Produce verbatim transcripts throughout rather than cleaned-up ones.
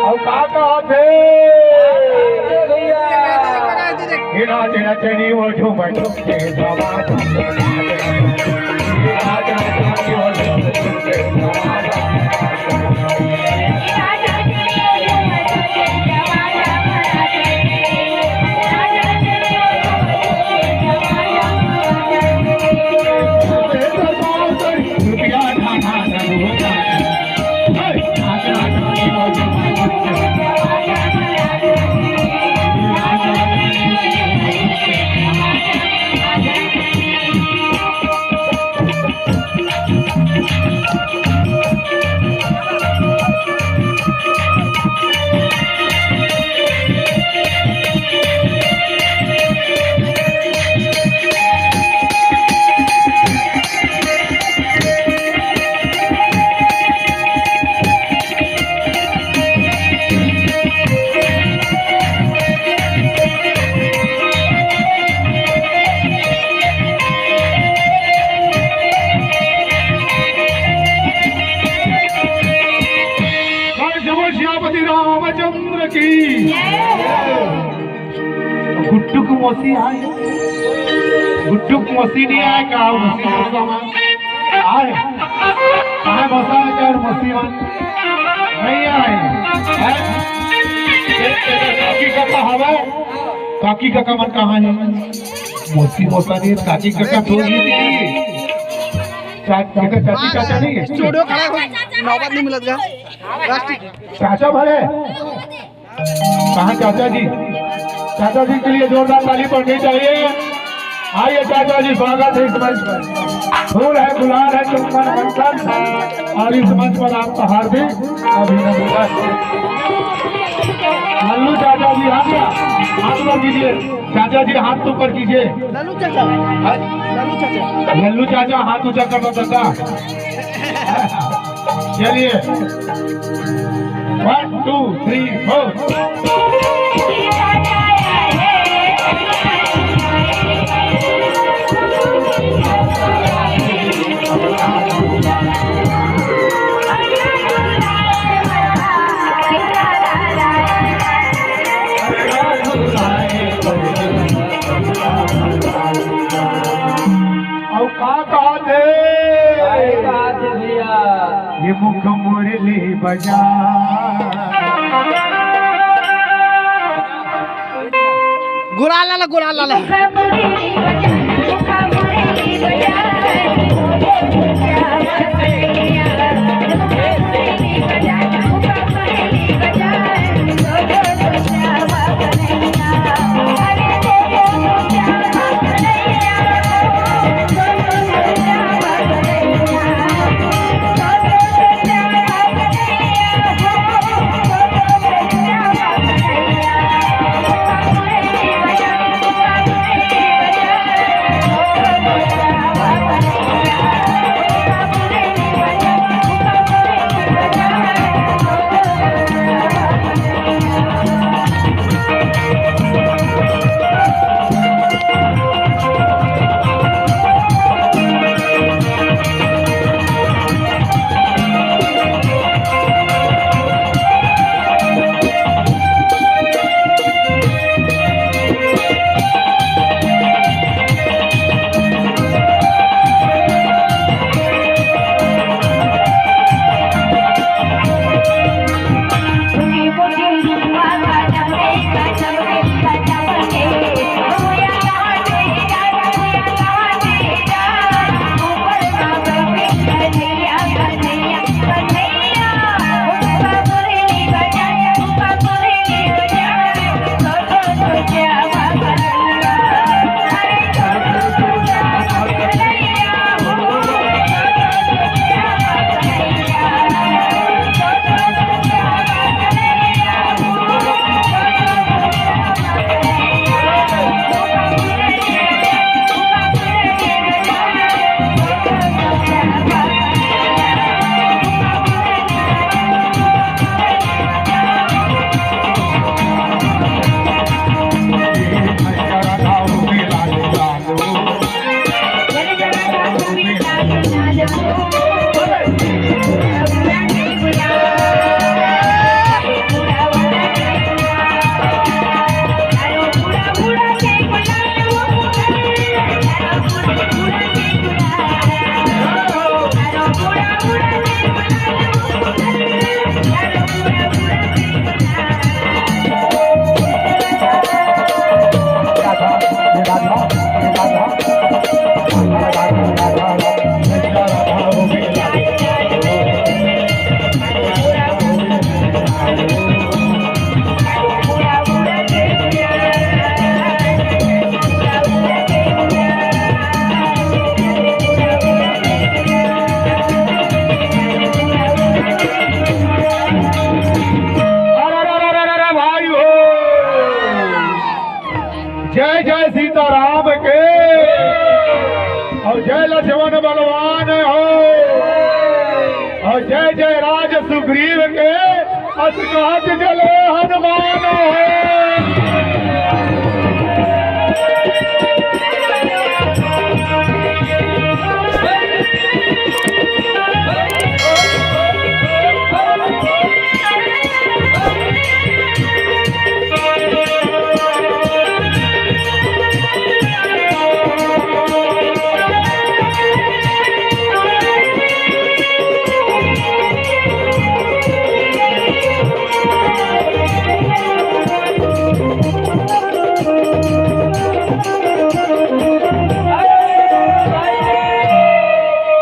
अउ का कहत हे? भैया। ये नाच नचनी वो झूमर झूम के समाज। बोल सियापति रामचंद्र की। गुड्डू के मौसी आए, गुड्डू के मौसी नहीं आए का? मौसी मौसा मन आए, आए मौसा आए का? मौसी मन नहीं आए, हैं? एक, एक, एक काकी काका हवे, काकी काका मन कहाँ हे? मौसी मौसा नहीं, काकी काका तो ही नहीं। चा-, एकर चाची चाचा नहीं हे? स्टूडियो खड़ा हो, नौबत नहीं मिलत गा। चाचा भले। कहाँ चाचा जी? चाचा जी के लिए जोरदार ताली पड़नी चाहिए। आइए चाचा जी, स्वागत है इस मंच पर। फूल है, गुलाल है, चंदन मंथन, और इस मंच पर आपका हार्दिक अभिनंदन। लल्लू चाचा जी, हाथ, हाथ ऊपर कीजिए। चाचा जी, हाथ ऊपर कीजिए। लल्लू चाचा। हाँ? लल्लू चाचा। लल्लू चाचा, हाथ ऊंचा कर दो चाचा। चलिए, वन, टू, थ्री, फोर। अउ का कहत हे? का कहत हे भैया? ये मुख मुरली बजा। गुलाल लाला, गुलाल लाला। ग्रीव के असकहत जले हनुमान है।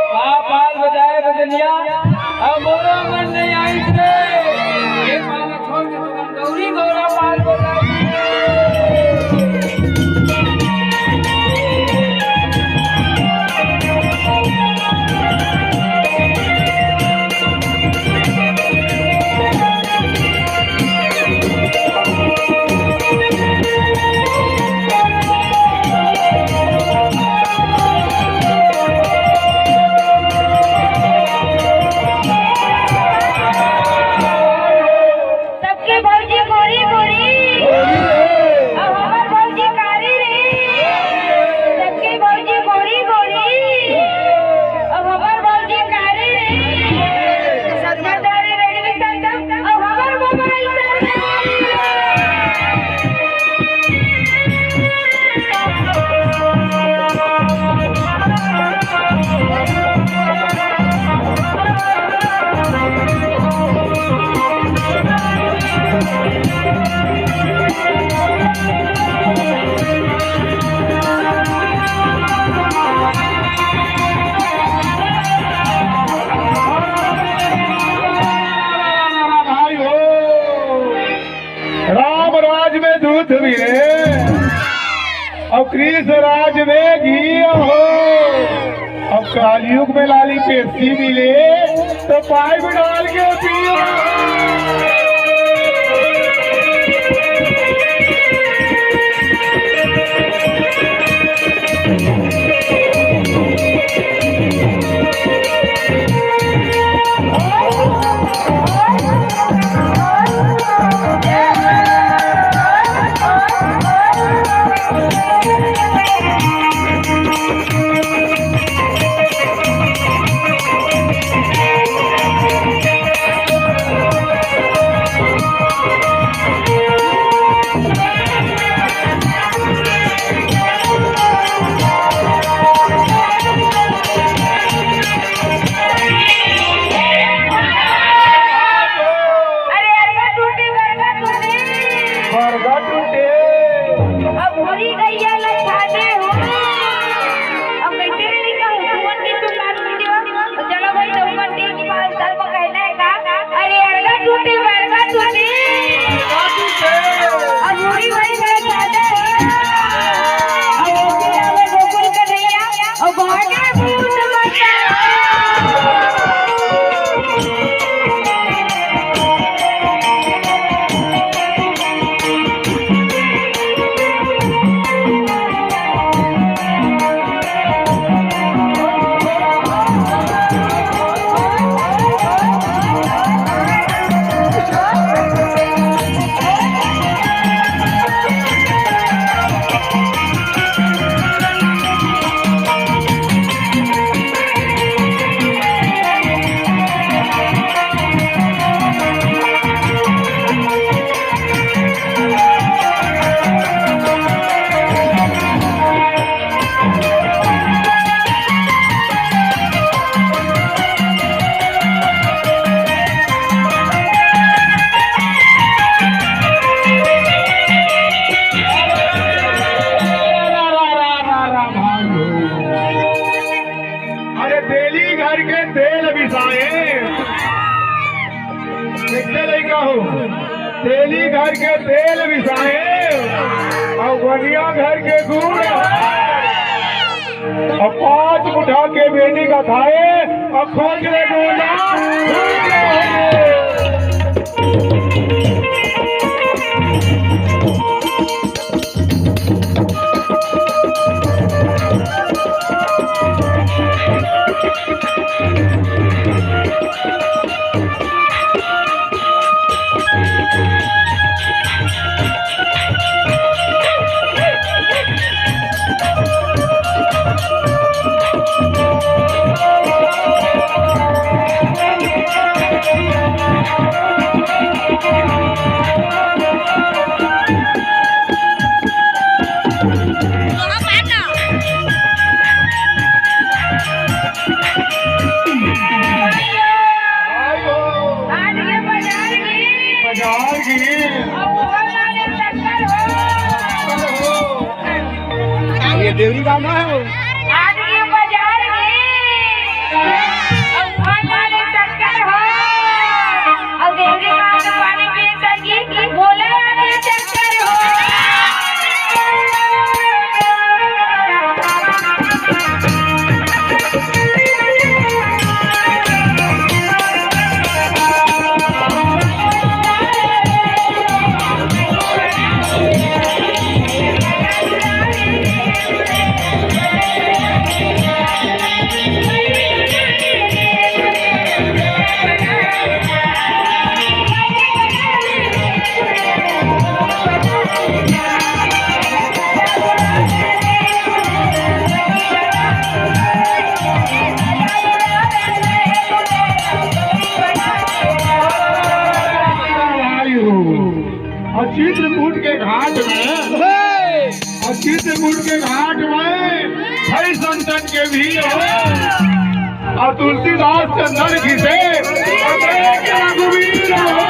का पाल बजाए बजनिया, अब मोरो मन नहीं आइस रे। ये पाला छोड़ के तुमन गौरी गौरा पाल बजाए। सबके भौजी गोरी गोरी, अउ हमर भौजी कारी रे। सबके भौजी गोरी गोरी, अउ हमर भौजी कारी रे। सरदारी रेडमी सर, अउ हमर मोबाइल सर। भाई हो, राम राज में दूध मिले अउ कृष्ण राज में घी हो, अउ कलयुग में लाली पेप्सी मिले तो पाइप डाल के पियो। अरे अरगा टूटे, बरगा टूटे। बरगा टूटे। अब भूरी गैया ल छाने हो। अब कैसे रे निका हुकुमन की तू बात वीडियो? तो चलो भाई, तो हुकुमन की पाँच साल को कहना है का? अरे अरगा टूटे, बरगा टूटे। बरगा टूटे। अब भूरी गैया ल छाने हो। अब वो भी आवे गोकुल कन्हैया। अब आगे भूत बचा। अरे तेली घर के तेल बिसाए, देखते नहीं कहो, तेली घर के तेल बिसाए, अउ बनिया घर के गुड़, अउ पाँच मुठा के बेटी का खाए, अउ खोज ले डोला। आज ये बाजार में अउ फल वाले चक्कर हो, अउ देवरी माँ के पानी पिए संगी, बोले आज ये चक्कर हो। अउ चित्रकूट के घाट में, अउ चित्रकूट के घाट में भई संतन के भीड़ हो, अउ तुलसीदास चंदन घिसे, अनेक रघुवीर हो।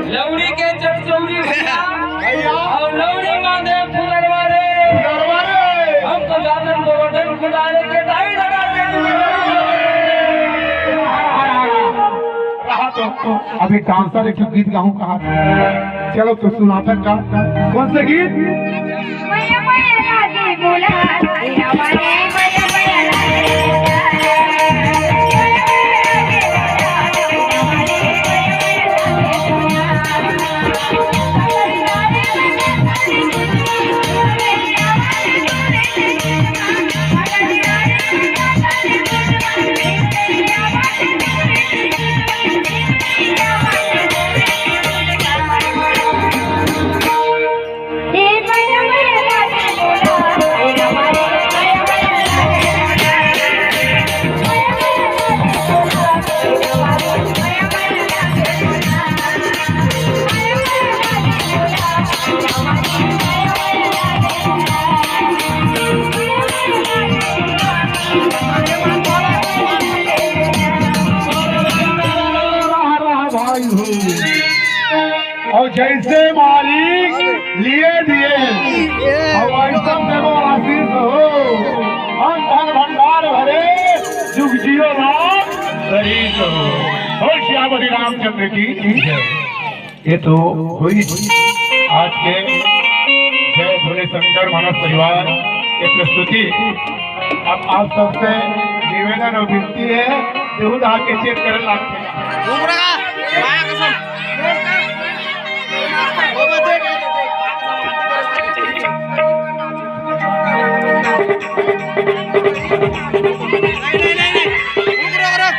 लौड़ी के चरचौरी भैया, भैया। अउ लौड़ी मांगे फुलरवा रे। फुलरवा रे। हम तो जातन गोवर्धन खुदारे के डाई लगा दे। रहा तो, अभी डांसर एक ठो गीत गाऊं कहा था। चलो तो सुनाता का, कौन सा गीत? रहा, रहा भाई हो। अउ जइसे मालिक लिए दिए, अउ अइसन देवो आशीष हो। हम धन भंडार भरे, जुग जियो राम धरीश हो। बोल सियापति रामचंद्र की जय। ये तो हुई आज के जय भोले शंकर मानस परिवार के प्रस्तुति। अब आप सबसे निवेदन अउ विनती हे, जरूर आके चेक करे लागथे। घूम रहा, माया कसम। नहीं, नहीं, नहीं, नहीं। रुक, रुक, रुक।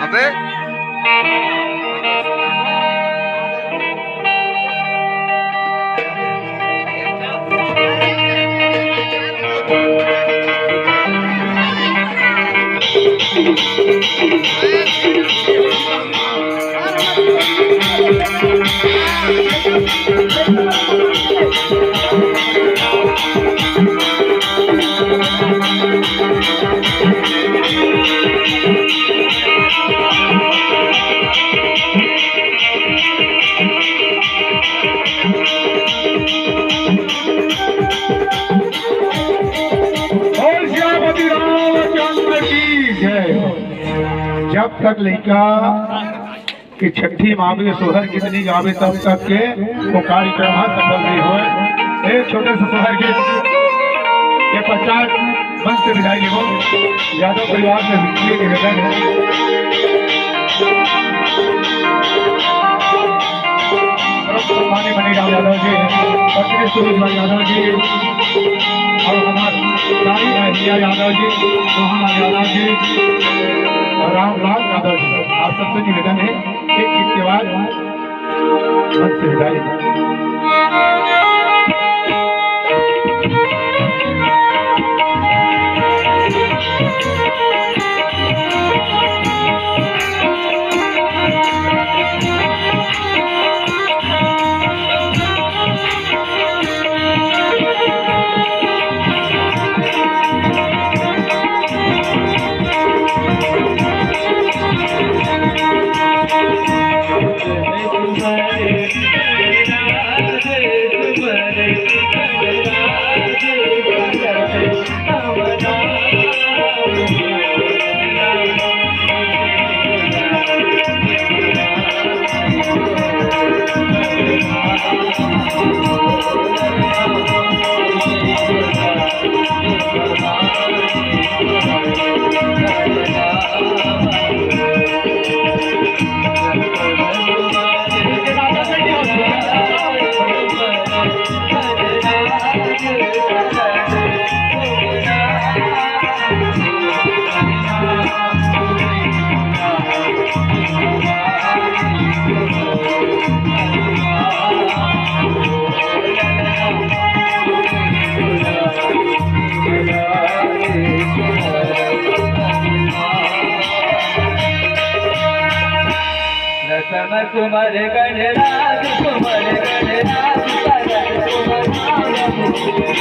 अबे। बोल सियापति रामचंद्र की जय। जब तक लइका के छट्ठी माँ के सोहर गीत नहीं गावे, तब तक के वो कार्यक्रम ह सफल नहीं होय। एक छोटे से सोहर गीत के पश्चात मंच से विदाई लेबो। यादव परिवार से विनती निवेदन हे। परम सम्मानी मणिराम यादव जी, पत्नी सुरेश भाई यादव जी, अउ हमार दाई अहिल्या यादव जी, मोहन लाल यादव जी, अउ रामलाल यादव जी, आप सबसे निवेदन हे, एक गीत के बाद मंच से विदाई। सुमर गणराज, सुमर गणराज, सुमर गणराज।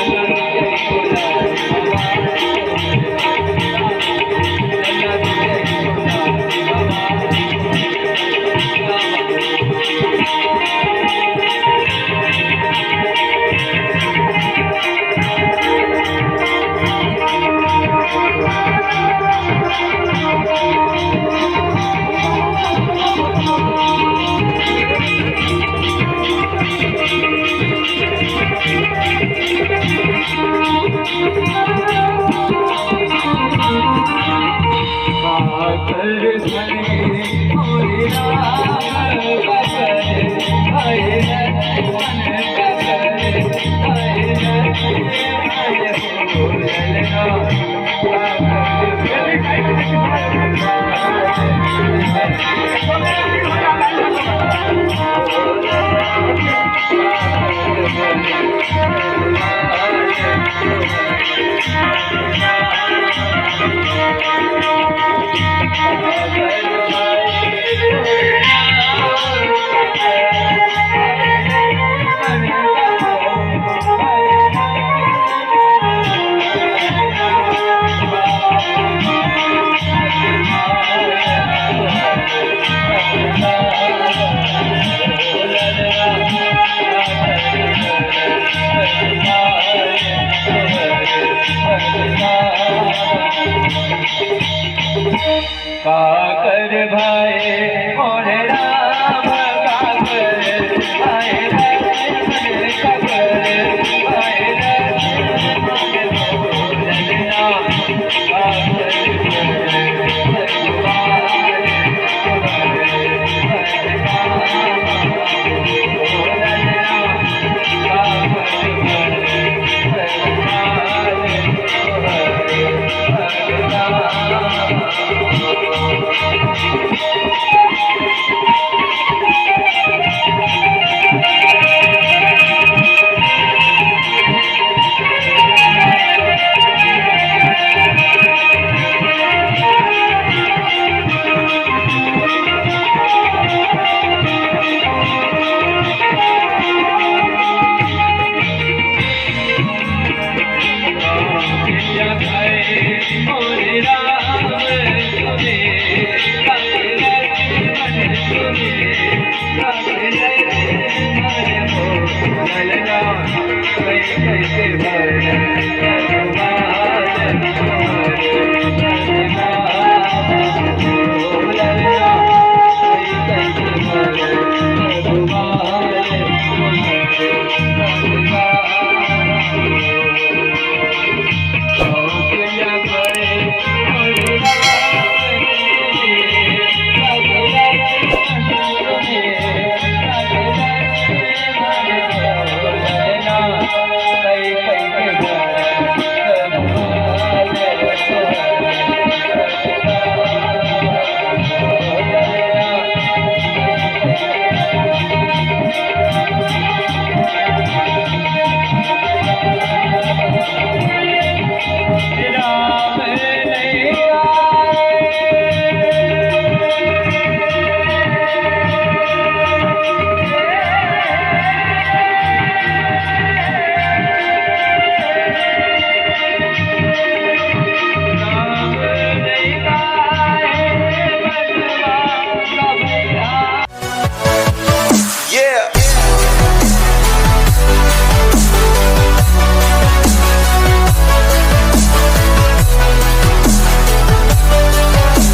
काकर भाई मोरे राम